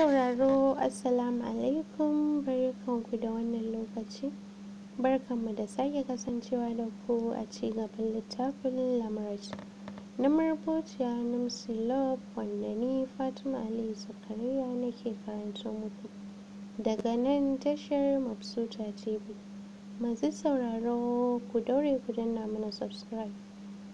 Sauraro, Assalamu alaikum, barkanku da wannan lokaci. Barkanmu da sake kasancewa da ku a ci gaban littafin Lamrat na marubuciya Namsi Love, wanda ni Fatima Aliyu Zakariya nake karanto muku daga nan tashar Mabsuta TV. Masu sauraro, ku daure ku danna mana subscribe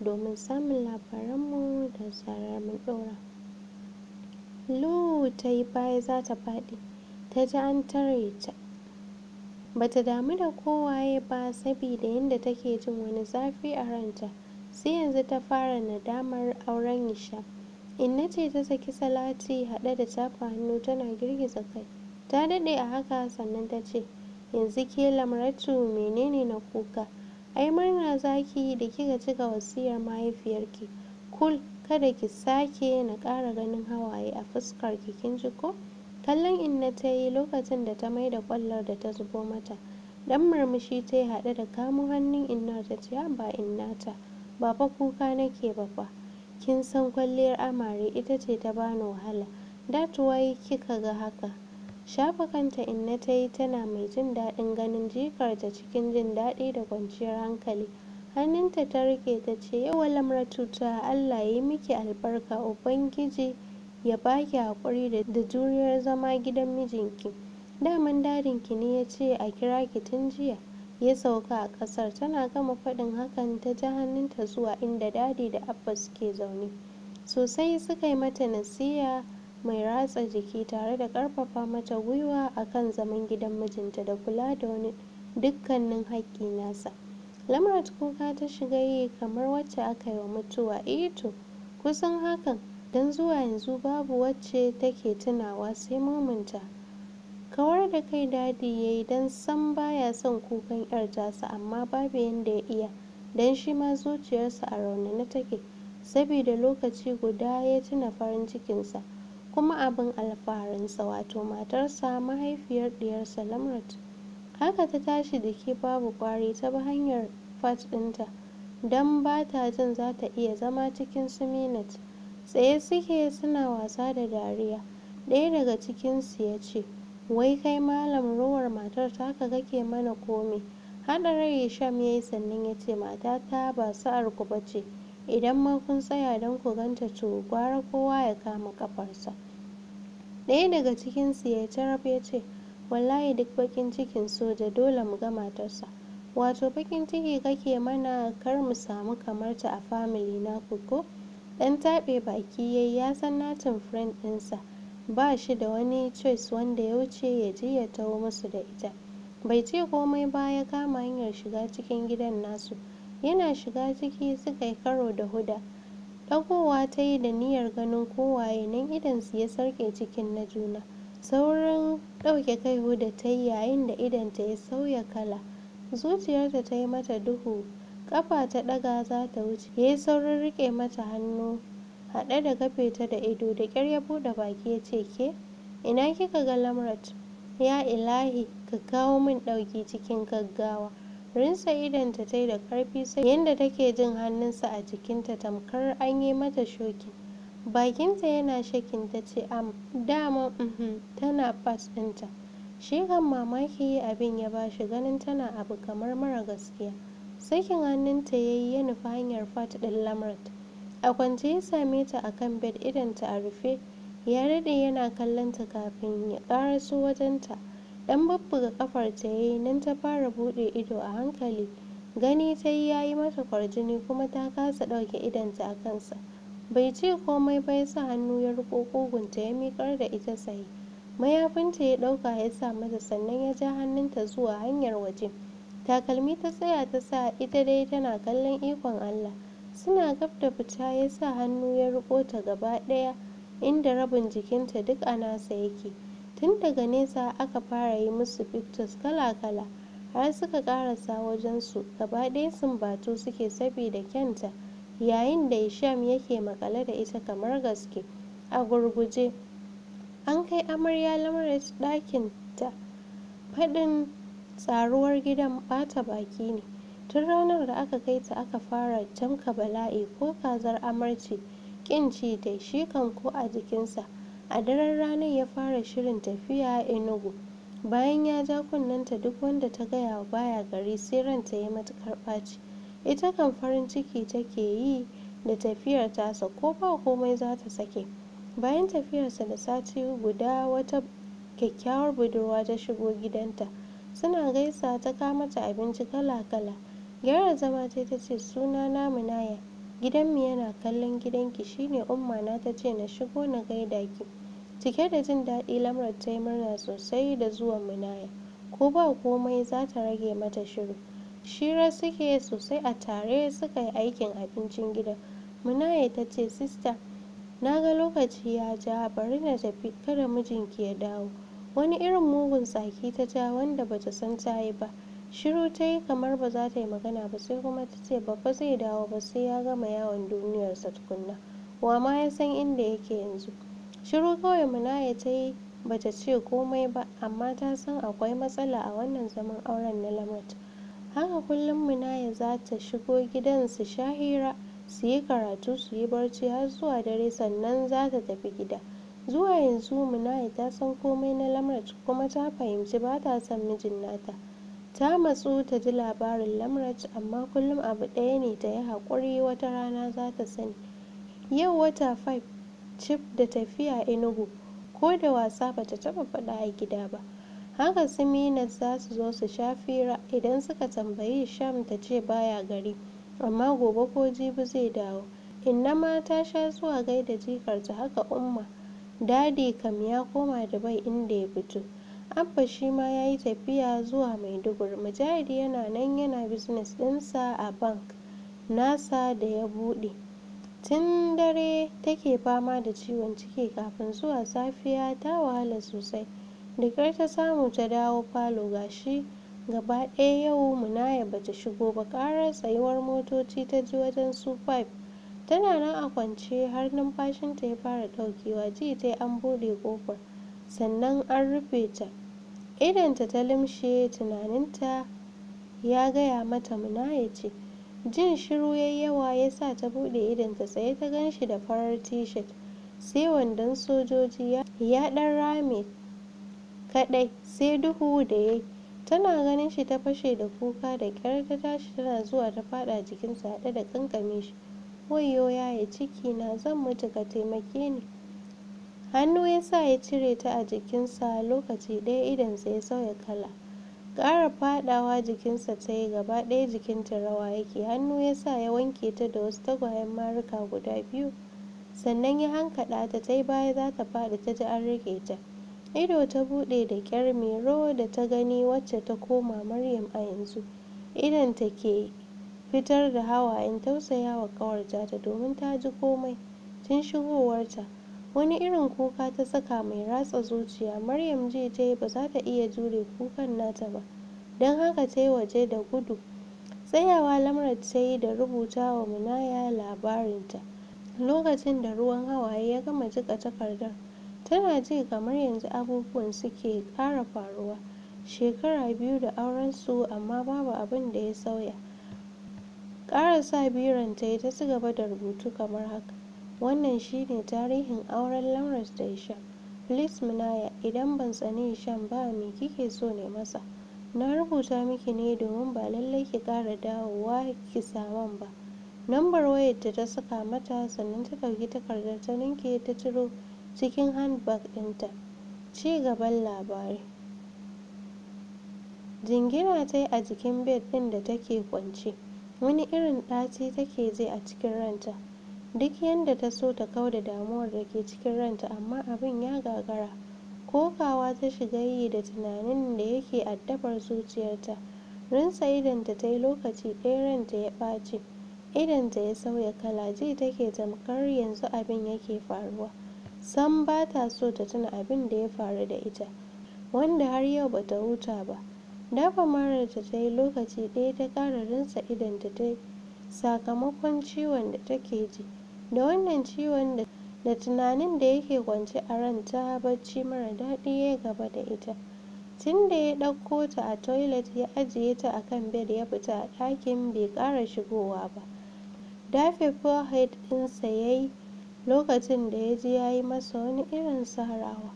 domin samun labaranmu da zarar mun ɗora. Lu ta yi baya za ta faɗi, ta ji an tare ta. Bata damu da kowaye ba, sabida yadda take jin wani zafi a ranta. Sai yanzu ta fara nadamar auren Hisham. Inna ce ta saki salati haɗe da tafa hannu tana girgiza kai. Ta daɗe a haka sannan ta ce, "Yanzu ke Lamratu, menene na kuka? Ai murna zaki da kika cika wasiyar mahaifiyarki. Kul, kada ki sake na ƙara ganin hawaye a fuskar ki, kin ji ko?" Kallon Inna ta yi lokacin da ta maida ƙwallar da ta zubo mata. Dan murmushi ta yi haɗe da kamo hannun Innar ta ce, "Haba Innata, ba fa kuka nake ba fa. Kin san kwalliyar amare ita ce ta bani wahala. That why kika ga haka." Shafa kanta Inna ta yi tana mai jin daɗin ganin jikarta cikin jin daɗi da kwanciyar hankali. Hannunta ta rike ta ce, "Yauwa Lamratu ta, Allah ya yi miki albarka, Ubangiji ya baki haƙuri da juriyar zama gidan mijinki. Daman dadinki ne ya ce a kira ki tun jiya ya sauka a ƙasar." Tana gama faɗin hakan ta ja hannunta zuwa inda Dadi da Abba suke zaune. Sosai suka yi mata nasiha mai ratsa jiki tare da ƙarfafa mata gwiwa akan zaman gidan mijinta da kula da wani dukkanin haƙƙi nasa. Lamrat kuka ta shiga yi kamar wacce aka yi wa mutuwa. Eh to, kusan hakan, don zuwa yanzu babu wacce take tunawa sai mominta. Kawar da kai Dadi ya yi don sam baya son kukan 'yar tasa, amma babu yanda ya iya, don shi ma zuciyarsa a raunane take, sabida lokaci guda ya tuna farin cikinsa kuma abin alfaharinsa, wato matarsa, mahaifiyar ɗiyarsa Lamrat. Haka ta tashi jiki babu ƙwari ta bi hanyar fat ɗinta, don ba ta jin za ta iya zama cikin su Minat. Tsaye suke suna wasa da dariya. Ɗaya daga cikinsu ya ce, "Wai kai malam, rowar matar taka kake mana kome?" Haɗa rai Hisham ya yi sannan ya ce, "Matata ba sa'ar ku ba ce, idan ma kun tsaya don ku ganta to gwara kowa ya kama ƙafarsa." Ɗaya daga cikinsu ya caraf ya ce, "Wallahi duk baƙin cikin soja dole mu ga matarsa. Wato baƙin ciki kake mana kar mu samu kamarta a family naku ko?" Ɗan taɓe baki yayi, ya san natin friend ɗinsa ba shi da wani choice wanda ya wuce ya je ya taho musu da ita. Bai ce komai ba ya kama hanyar shiga cikin gidan nasu. Yana shiga ciki suka yi karo da Huda. Ɗagowa ta yi da niyyar ganin kowaye, nan idonsu ya sarƙe cikin na juna. Saurin ɗauke kai Huda ta yi yayin da idonta ya sauya kala. Zuciyarta ta yi mata duhu. Ƙafa ta ɗaga za ta wuce. Ya yi saurin riƙe mata hannu haɗe da kafe ta da ido. Da ƙyar ya buɗe baki ya ce, "Ke, ina kika ga Lamrat? Ya Ilahi, ka kawo min ɗauki cikin gaggawa." Rinsa idonta ta yi da ƙarfi sai yanda take jin hannunsa a jikinta tamkar an yi mata shokin. Bakinta yana shakin ta ce, "Am, dama tana fat ɗinta." Shi kan mamaki abin ya bashi, ganin tana abu kamar mara gaskiya. Sakin hannunta ya yi ya nufi hanyar fat ɗin Lamrat. A kwance ya same ta a kan bed, idonta a rufe. Ya daɗe yana kallon ta kafin ya ƙaraso wajenta. Ɗan bubbuga ƙafarta ya yi, nan ta fara buɗe ido a hankali. Gani ta yi ya yi mata kwarjini kuma ta kasa ɗauke idonta a kansa. Bai ce komai ba ya sa hannu ya riƙo ƙugunta ya miƙar da ita tsaye. Mayafinta ya ɗauka ya sa mata sannan ya ja hannunta zuwa hanyar waje. Takalmi ta tsaya ta sa, ita dai tana kallon ikon Allah. Suna gab da fita ya sa hannu ya riƙo ta gaba ɗaya, inda rabin jikinta duk a nasa yake. Tun daga nesa aka fara yi musu pictures kala-kala har suka ƙarasa wajensu, gaba ɗaya sumbatu suke sabida kyanta, yayin da Hisham yake maƙale da ita kamar gaske. A gurguje an kai amarya Lamrat ɗakin ta. Faɗin tsaruwar gidan ɓata baki ne. Tun ranar da aka kai ta aka fara tamka bala'i, ko kazar amarci ƙin ci tai, shi kan ko a jikinsa. A daren ranar ya fara shirin tafiya Enugu. Bayan ya ja kunnenta duk wanda ta gaya wa baya gari sai ranta ya matuƙar ɓaci. Ita kan farin ciki take yi da tafiyar tasa, ko ba komai za ta sake. Bayan tafiyarsa da sati guda, wata kyakkyawar budurwa ta shigo gidanta. Suna gaisa ta kawo mata abinci kala-kala. Gyara zama tai ta ce, suna na Munaya. Gidanmu yana kallon gidanki, shine umma na ta ce na shigo na gaida ki. Cike da jin daɗi Lamrat ta yi murna sosai da zuwan Munaya. Ko ba komai za ta rage mata shiru. Shira suke sosai, a tare suka yi aikin abincin gidan. Munaya ta ce, sista, na ga lokaci ya ja, bari na tafi kada mijinki ya dawo. Wani irin mugun tsaki ta ja wanda bata san ta yi ba. Shiru ta yi kamar ba za ta yi magana ba, sai kuma ta ce ba fa zai dawo ba sai ya gama yawon duniyarsa tukunna. Wa ma ya san inda yake yanzu? Shiru kawai Munaya ta yi, bata ce komai ba, amma ta san akwai matsala a wannan zaman auren na Lamrat. Haka kullum Munaya za ta shigo gidan su sha hira, su yi karatu, su yi barci har zuwa dare, sannan za ta tafi gida. Zuwa yanzu Munaya ta san komai na Lamrat, kuma ta fahimci ba ta son mijin nata. Ta matsu ta ji labarin Lamrat, amma kullum abu ɗaya ne, ta yi haƙuri, wata rana za ta sani. Yau wata 5 cif da tafiya Enugu, ko da wasa bata taɓa faɗa a gida ba. Haka su Minat za su zo su sha fira, idan suka tambayi Hisham ta ce baya gari, amma gobe ko jibi zai dawo. Inna ma ta sha zuwa gaida jikarta, haka Umma. Dadi kam ya koma Dubai inda ya fito. Abba shi ma ya yi tafiya zuwa Maiduguri. Mujahid yana nan yana business ɗinsa a bank nasa da ya buɗe. Tun dare take fama da ciwon ciki, kafin zuwa safiya ta wahala sosai. Da ƙyar ta samu ta dawo falo, gashi gaba ɗaya yau Munaya bata shigo ba. Ƙarar tsayuwar motoci ta ji wajen su 5. Tana nan a kwance har numfashinta ya fara ɗaukewa, ji tai an buɗe ƙofar sannan an rufe ta. Idonta ta lumshe, tunaninta ya gaya mata Munaya ce. Jin shiru yayi yawa ya sa ta buɗe idonta, tsaye ta ganshi da farar t-shirt, sai wandon sojoji ya ɗan rame kaɗai, sai duhu da yayi. Tana ganin shi ta fashe da kuka, da ƙyar ta tashi, tana zuwa ta faɗa jikinsa haɗe da ƙanƙame shi. Wayyo yaya, ciki na, zan mutu, ka taimake ni. Hannu ya sa ya cire ta a jikinsa, lokaci ɗaya idonsa ya sauya kala. Ƙara faɗawa jikinsa ta yi, gaba ɗaya jikinta rawa yake. Hannu ya sa ya wanke ta da wasu tagwayen maruka guda biyu, sannan ya hankaɗa ta, ta yi baya za ta faɗi ta ji an riƙe ta. Ido ta buɗe da ƙyar, Mero da ta gani wacce ta koma Maryam a yanzu. Idonta ke fitar da hawayen tausayawa ƙawar tata domin ta ji komai tun shigowarta. Wani irin kuka ta saka mai ratsa zuciya. Maryam ji ta yi ba za ta iya jure kukan nata ba, don haka ta yi waje da gudu. Tsayawa Lamrat ta yi da rubuta wa Munaya labarinta. Lokacin da ruwan hawaye ya gama jiƙa takardar, tana ji kamar yanzu abubuwan suke ƙara faruwa. Shekara 2 da aurensu, amma babu abin da ya sauya. Ƙara sa biron ta yi ta ci gaba da rubutu kamar haka. Wannan shine tarihin auren Lamrat da Hisham. Please Munaya, idan ban tsani Hisham ba, me kike so ne masa? Na rubuta miki ne domin ba lallai ki ƙara dawowa ki saman ba. Lambar wayarta ta saka mata, sannan ta ɗauki takardar ta ninke ta ciro cikin handbag ɗinta. Ci gaban labari. Jingina ta yi a jikin bed ɗin da take kwance. Wani irin ɗaci take ji a cikin ranta. Duk yanda ta so ta kauda damuwar da ke cikin ranta, amma abin ya gagara. Kokawa ta shiga yi da tunanin da yake addabar zuciyarta. Rinsa idonta ta yi lokaci ɗaya ranta ya ɓaci. Idonta ya sauya kala, ji take tamkar yanzu abin yake faruwa. Sam ba ta so ta tuna abin da ya faru da ita, wanda har yau ba ta huta ba. Dafa mararta ta yi lokaci ɗaya ta ƙara rinsa idonta ta yi sakamakon ciwon da take ji. Da wannan ciwon da tunanin da yake kwance a ranta, bacci mara daɗi ya gaba da ita. Tun da ya ɗauko ta a toilet ya ajiye ta a kan bed ya fita a ɗakin, bai ƙara shigowa ba. Dafe forehead ɗinsa ya yi Lokacin da ya ji ya yi masa wani irin sarawa.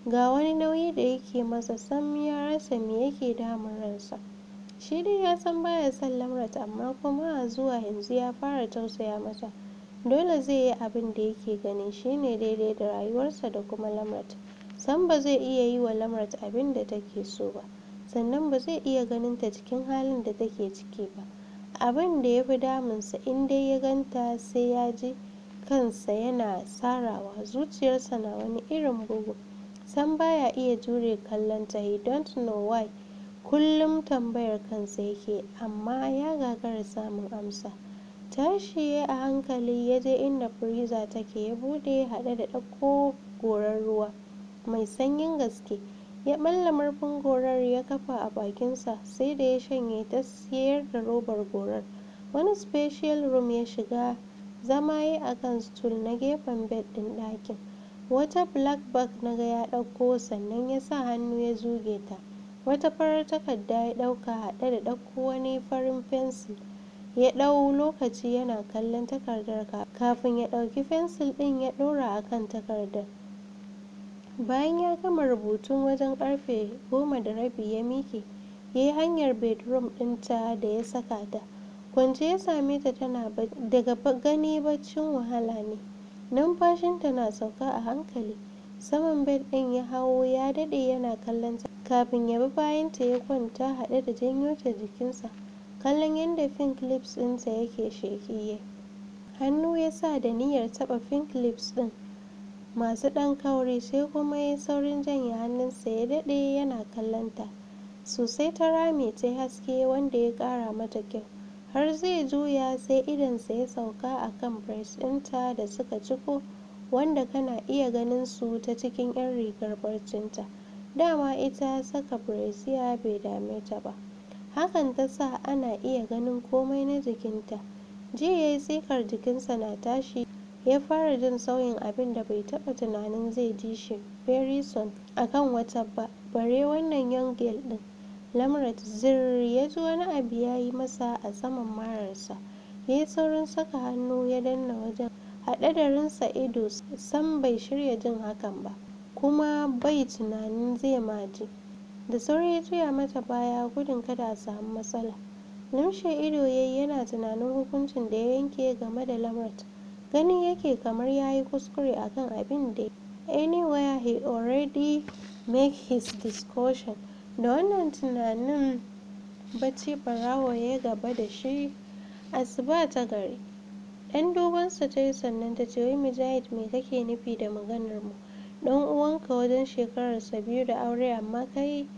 Ga wani nauyi da yake masa, sam ya rasa me yake damun ransa. Shi dai ya san baya son Lamrat, amma kuma zuwa yanzu ya fara tausaya mata. Dole zai yi abin da yake ganin shine daidai da rayuwarsa da kuma Lamrat. Sam ba zai iya yi wa Lamrat abin da take so ba, sannan ba zai iya ganin ta cikin halin da take ciki ba. Abin da ya fi damunsa, in dai ya ganta sai ya ji kansa yana sarawa, zuciyarsa na wani irin bugu. Sam baya iya jure kallonta. He don't know why. Kullum tambayar kansa yake, amma ya gagara samun amsa. Tashi ya a hankali ya je inda freezer take, ya bude haɗe da ɗauko gorar ruwa mai sanyin gaske. Ya ɓalla murfin gorar ya kafa a bakinsa, sai da ya shanye tas ya yarda robar gorar. Wani special room ya shiga, zama ya a kan stool na gefen bed ɗin ɗakin. Wata black bag na ga ya ɗauko, sannan ya sa hannu ya zuge ta. Wata farar takarda ya ɗauka haɗe da ɗauko wani farin fensil. Ya ɗau lokaci yana kallon takardar kafin ya ɗauki fensil ɗin ya ɗora a kan takardar. Bayan ya gama rubutun wajen karfe 10:30 ya miƙe, ya yi hanyar bedroom ɗinta da ya saka ta. Kwance ya same ta tana bacci, daga gani baccin wahala ne. Numfashinta na sauka a hankali. Saman bed ɗin ya hau, ya daɗe yana kallon ta kafin ya bi bayanta ya kwanta haɗe da janyo ta jikinsa. Kallon yadda pink lips ɗinta yake sheƙi. Hannu ya sa da niyyar taɓa pink lips ɗin masu ɗan kauri, sai kuma ya saurin janye hannunsa. Ya daɗe yana kallon ta sosai, ta rame ta haske wanda ya ƙara mata kyau. Har zai juya sai idonsa ya sauka a kan breast ɗinta da suka ciko, wanda kana iya ganin su ta cikin 'yan rigar barcinta. Dama ita saka brassiere bai dame ta ba, hakan ta sa ana iya ganin komai na jikinta. Ji ya yi tsikar jikinsa na tashi, ya fara jin sauyin abin da bai taɓa tunanin zai ji shi very soon akan wata ba, bare wannan young girl ɗin, Lamrat. Zirr ya ji wani abu ya yi masa a saman mararsa. Ya yi saurin saka hannu ya danna wajen haɗe da rintsa ido. Sam bai shirya jin hakan ba, kuma bai tunanin zai ma ji. Da sauri ya juya mata baya gudun kada a samu matsala. Lumshe ido yayi yana tunanin hukuncin da ya yanke game da Lamrat. Gani yake kamar ya yi kuskure akan abin da. Anyway, he already make his decision. Da wannan tunanin bacci barawo ya gaba da shi. Asuba ta gari. Ɗan dubansa ta yi sannan ta ce, "Wai Mujahid, me kake nufi da maganar mu? Ɗan uwanka wajen shekararsa 2 da aure, amma kai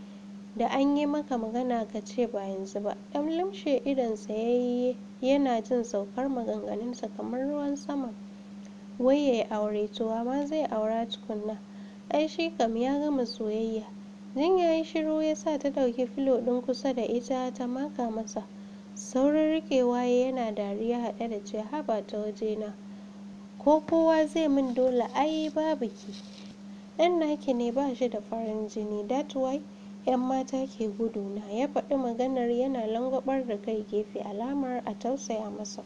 da an yi maka magana ka ce ba yanzu ba." Ɗan lumshe idonsa ya yi yana jin saukar maganganunsa kamar ruwan sama. Wai ya yi aure? To wa ma zai aura tukunna? Ai shi kam ya gama soyayya. Jin ya yi shiru ya sa ta ɗauki filo ɗin kusa da ita ta maka masa. Saurin riƙewa yana dariya haɗe da ce, "Haba ta wajena, ko kowa zai min dole, ai babu ki. Ɗan naki ne ba shi da farin jini, that why 'yan mata ke guduna." Ya faɗi maganar yana langwabar da kai gefe alamar a tausaya masa.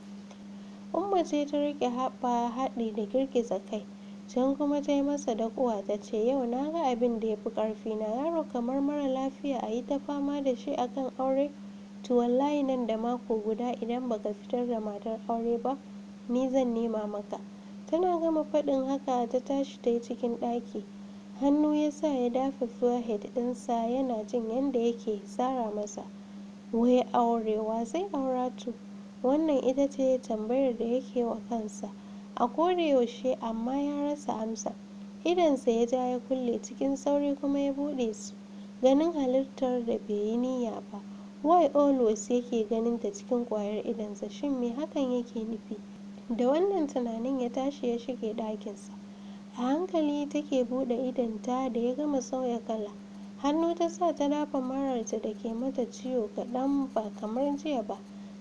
Umma ce ta riƙe haɓa haɗi da girgiza kai, can kuma ta yi masa dakuwa ta ce, "Yau na ga abin da ya fi ƙarfi na. Yaro kamar mara lafiya, a yi ta fama da shi akan aure. To wallahi nan da mako guda idan baka fitar da matar aure ba, ni zan nema maka." Tana gama faɗin haka ta tashi ta yi cikin ɗaki. Hannu ya sa ya dafa forehead ɗinsa yana jin yadda yake sara masa. Wai aure, wa zai aura to? Wannan ita ce tambayar da yake wa kansa a koda yaushe, amma ya rasa amsa. Idonsa ya ja ya kulle, cikin sauri kuma ya buɗe su ganin halittar da bai yi niyya ba. Why always yake ganin ta cikin ƙwayar idonsa? Shin me hakan yake nufi? Da wannan tunanin ya tashi ya shige ɗakinsa. A hankali take buɗe idonta da ya gama sauya kala. Hannu ta sa ta dafa mararta da ke mata ciwo kaɗan, ba kamar jiya ba.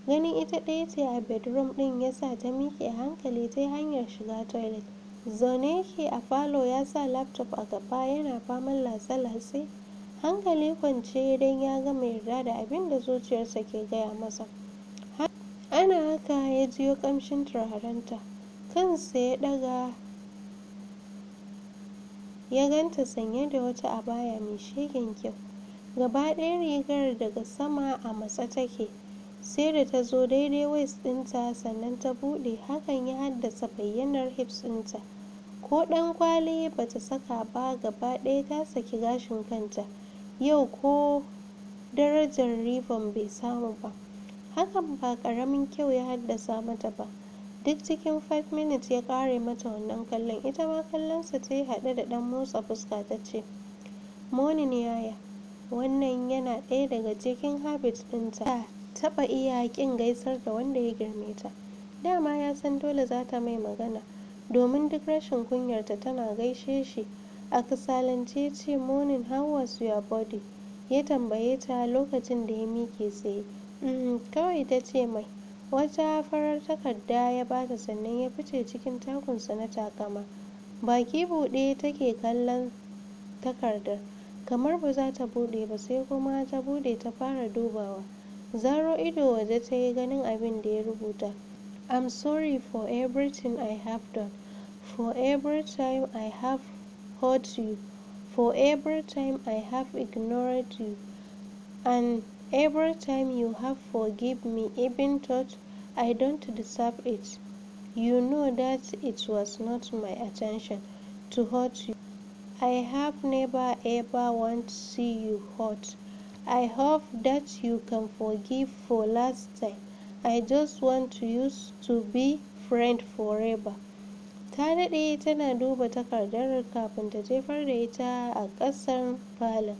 Ganin ita ɗaya ce a bedroom ɗin ya sa ta miƙe a hankali ta hanyar shiga toilet. Zaune yake a falo, ya sa laptop a gaba yana faman latse-latse, hankali kwance don ya gama yarda da abin da zuciyarsa ke gaya masa. Ana haka ya jiyo ƙamshin turarenta. Kansa ya ɗaga ya ganta sanye da wata abaya mai shegen kyau. Gaba ɗaya rigar daga sama a matse take, sai da ta zo daidai waist ɗinta sannan ta buɗe, hakan ya haddasa bayyanar hips ɗinta. Ko ɗankwali bata saka ba, gaba ɗaya ta saki gashin kanta. Yau ko darajar ribbon bai samu ba. Hakan ba ƙaramin kyau ya haddasa mata ba. Duk cikin 5 minutes ya ƙare mata wannan kallon. Ita ma kallonsa ta yi haɗe da ɗan motsa fuska, ta ce, "Morning, yaya." Wannan yana ɗaya daga cikin habit ɗinta, ta taɓa iya ƙin gaisar da wanda ya girme ta. Dama ya san dole za ta mai magana, domin duk rashin kunyarta tana gaishe shi. A kasalance ya ce, "Morning. How was your body?" ya tambaye ta lokacin da ya miƙe tsaye. Kawai ta ce mai. Wata farar takarda ya bata sannan ya fice cikin takunsa na takama. Baki buɗe take kallon takardar, kamar ba za ta buɗe ba, sai kuma ta buɗe ta fara dubawa. Zaro ido waje ta yi ganin abin da ya rubuta. "I'm sorry for everything I have done, for every time I have hurt you, for every time I have ignored you, and every time you have forgive me even though I don't deserve it. You know that it was not my intention to hurt you. I have never ever want to see you hurt. I hope that you can forgive for last time. I just want us to be friends forever." Ta daɗe tana duba takardar kafin ta jefar da ita a ƙasan falon.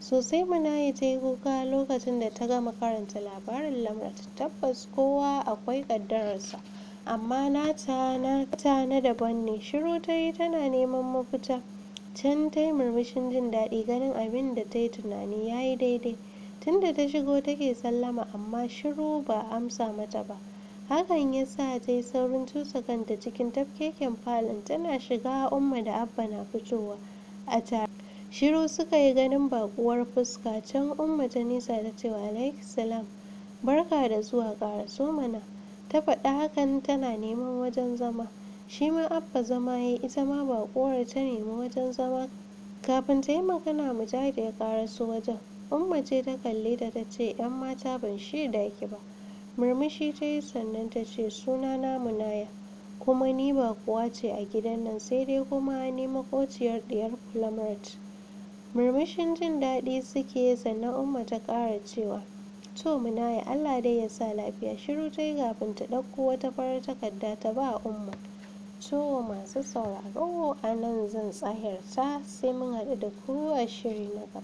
Sosai Munaya ta yi kuka lokacin da ta gama karanta labarin Lamrat. Tabbas kowa akwai ƙaddararsa, amma nata nata na daban ne. Shiru ta yi tana neman mafita. Can ta yi murmushin jin daɗi ganin abin da ta yi tunani ya yi daidai. Tunda ta shigo take sallama, amma shiru, ba amsa mata ba. Hakan ya sa ta yi saurin cusa kanta cikin tafkeken falon. Tana shiga, Umma da Abba na fitowa a tare. Shiru suka yi ganin baƙuwar fuska. Can Umma ta nisa ta ce, "Wa salam, barka da zuwa, ƙaraso mana." Ta faɗi hakan tana neman wajen zama. Shi ma Abba zama ya, ita ma baƙuwar ta nemi wajen zama. Kafin ta yi magana, Mujahid ya ƙaraso wajen. Umma ce ta kalle ta, ta ce, "Yan mata, ban shaida ki ba." Murmushi ta yi sannan ta ce, "Suna na Munaya, kuma ni baƙuwa ce a gidan nan, sai dai kuma ni maƙociyar ɗiyar Lamrat." Murmushin jin daɗi suke, sannan Umma ta ƙara cewa, "To Munaya, Allah dai ya sa lafiya." Shiru ta yi kafin ta ɗauko wata farar takarda ta ba Umma. To masu sauraro, a nan zan tsahirta, sai mun haɗu da ku a shiri na gaba.